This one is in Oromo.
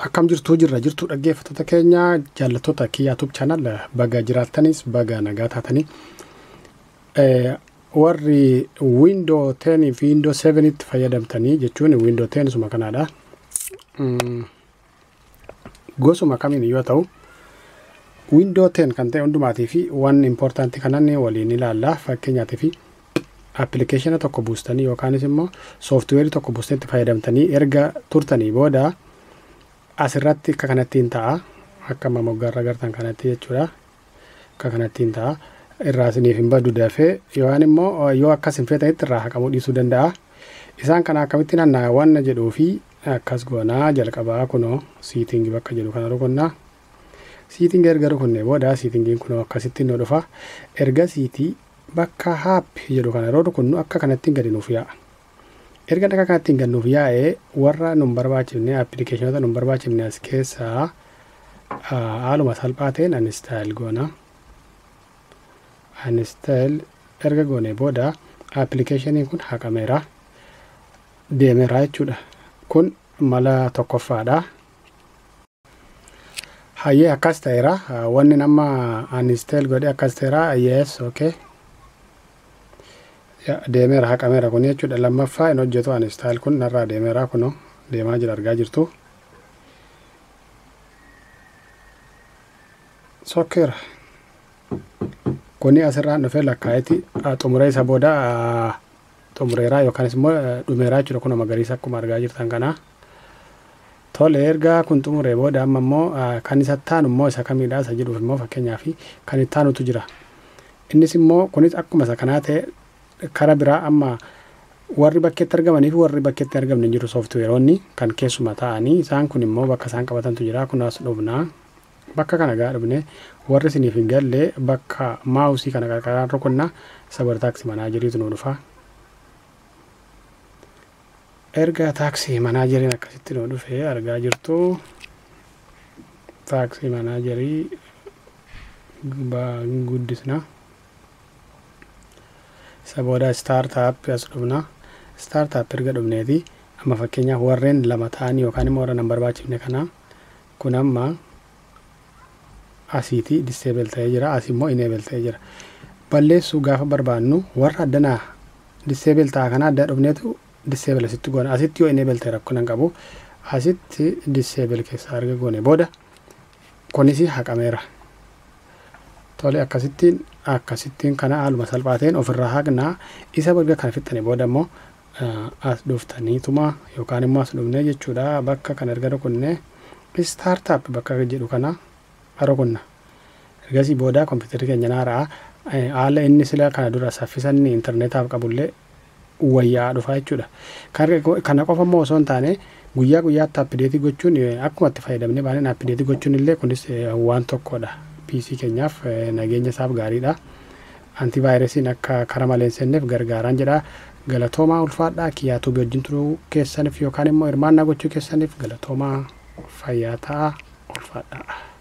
Akkam jirtuu jirra jirtuu dhaggeeffattoota keenya jaallattoota Kiyyaa Tube Channel baga jiraattanis baga nagaa taatanii warri Windows 10 fi Windows 7 itti fayyadamtanii jechuun Windows 10 suma kanaadha. Gosuma kamiin yoo ta'u Windows 10 kan ta'e hundumaatii fi waan important kanan waliin ilaalla. Fakkeenyaatii fi appilikeeshina tokko buustanii yookaanis immoo sooftiweerii tokko buustanii itti fayyadamtanii erga turtanii booda asirratti akka kanattiin ta'a. Akka amma moggaarra agartan kanatti jechuudha. Akka kanattiin ta'a. Irraa isiniif hin badu dafee yookaan immoo yoo akkas hin feetanitti irraa haqamuu dhiisuu danda'a. Isaan kana akkamittiin hanna waan jedhuu fi akkas goonaa jalqabaa kunoo siitingii bakka jedhu kana rukunnaa. Siitingii erga rukunnee booda siitingiin kunoo akkasitti nu dhufa. Erga siitii bakka haap jedhu kana yeroo rukunnu akka kanattiin gadi nuuf yaa'a. Erga akka kanattiin gad nuuf yaa'ee warra nun barbaachifne appilikeeshinoota nun barbaachifne as keessaa haaluma salphaa ta'een uninstall goona. Uninstall erga goonee booda appilikeeshiniin kun haqameera deemeera jechuudha. Kun mala tokkoffaadha. Hayyee akkas ta'eera. Wanni nama uninstall godhe akkas ta'eera. Yes, okay. Deemeera haqameera kun jechuudha. Lammaffaa hin hojjetu uninstall kun narraa deemeera kunoo deemaa jira argaa jirtu. Sokkeera. Kuni asirraan dhufee lakkaa'eeti xumuree isa booda xumureeraa yookaanis immoo dhumeeraa jechuudha. Kunoo magariisa akkuma argaa jirtan kana. Tole erga kun xumuree booda amma immoo kan isa taanu immoo isa kamiidha isa jedhuuf immoo fakkeenyaaf kan itti aanutu jira. Innis immoo kunis akkuma isa kanaa ta'e kara biraa amma warri bakkeetti argamanii fi warri bakkeetti argamne jiru sooftiweeronni kan keessuma ta'anii isaan kun immoo bakka isaan qabatantu jira. Kun as dhufnaa. Bakka kana gaa dhufne warri isiniif hin galle bakka maawusii kana qarqaraan rukunnaa sabar taaksii manaajeriitu nu dhufa. Erga taaksii manaajeriin akkasitti nu dhufe argaa jirtu taaksii manaajerii guddisna. Isa booda staartaap as dhufna. Staartaap erga dhufneeti amma fakkeenyaaf warreen lama ta'anii yookaan immoo warra nan barbaachifne kana kun amma asiitii disable ta'ee jira, asii immoo enable ta'ee jira. Balleessuu gaafa barbaannu warra addanaa disable ta'a kana adda dhufneetu disable asitti goona. Asitti yoo enable ta'e rakkoo hin qabu. Asitti disable keessaa erga goone booda kunis haqameera. Tole akkasittiin kana haaluma salphaa ta'een ofirraa haqnaa. Isa erga kana fixxanii booda immoo as dhuftaniituma yookaan immoo as dhufnee jechuudha. Bakka kana erga rukunnee staartaap bakka jedhu kana rukunna. Ergasii booda kompiitarri keenya naaraa haala inni sila kana dura saffisa inni intarneetaaf qabullee wayyaa dhufa jechuudha. Kana qofa immoo osoo hin taane guyyaa guyyaatti appideetii gochuun akkuma itti fayyadamnee baaneen appideetii gochuun illee kunis waan tokkodha. PC keenyaaf nageenya isaaf gaariidha. Antivaayirasiin akka kara malee hin seenneef gargaaraan jedha. Galatoomaa ulfaadhaa Kiyyaa Tube wajjin turuu keessaniif yookaan immoo hirmaannaa gochuu keessaniif galatoomaa fayyaa ta'a ulfaadhaa.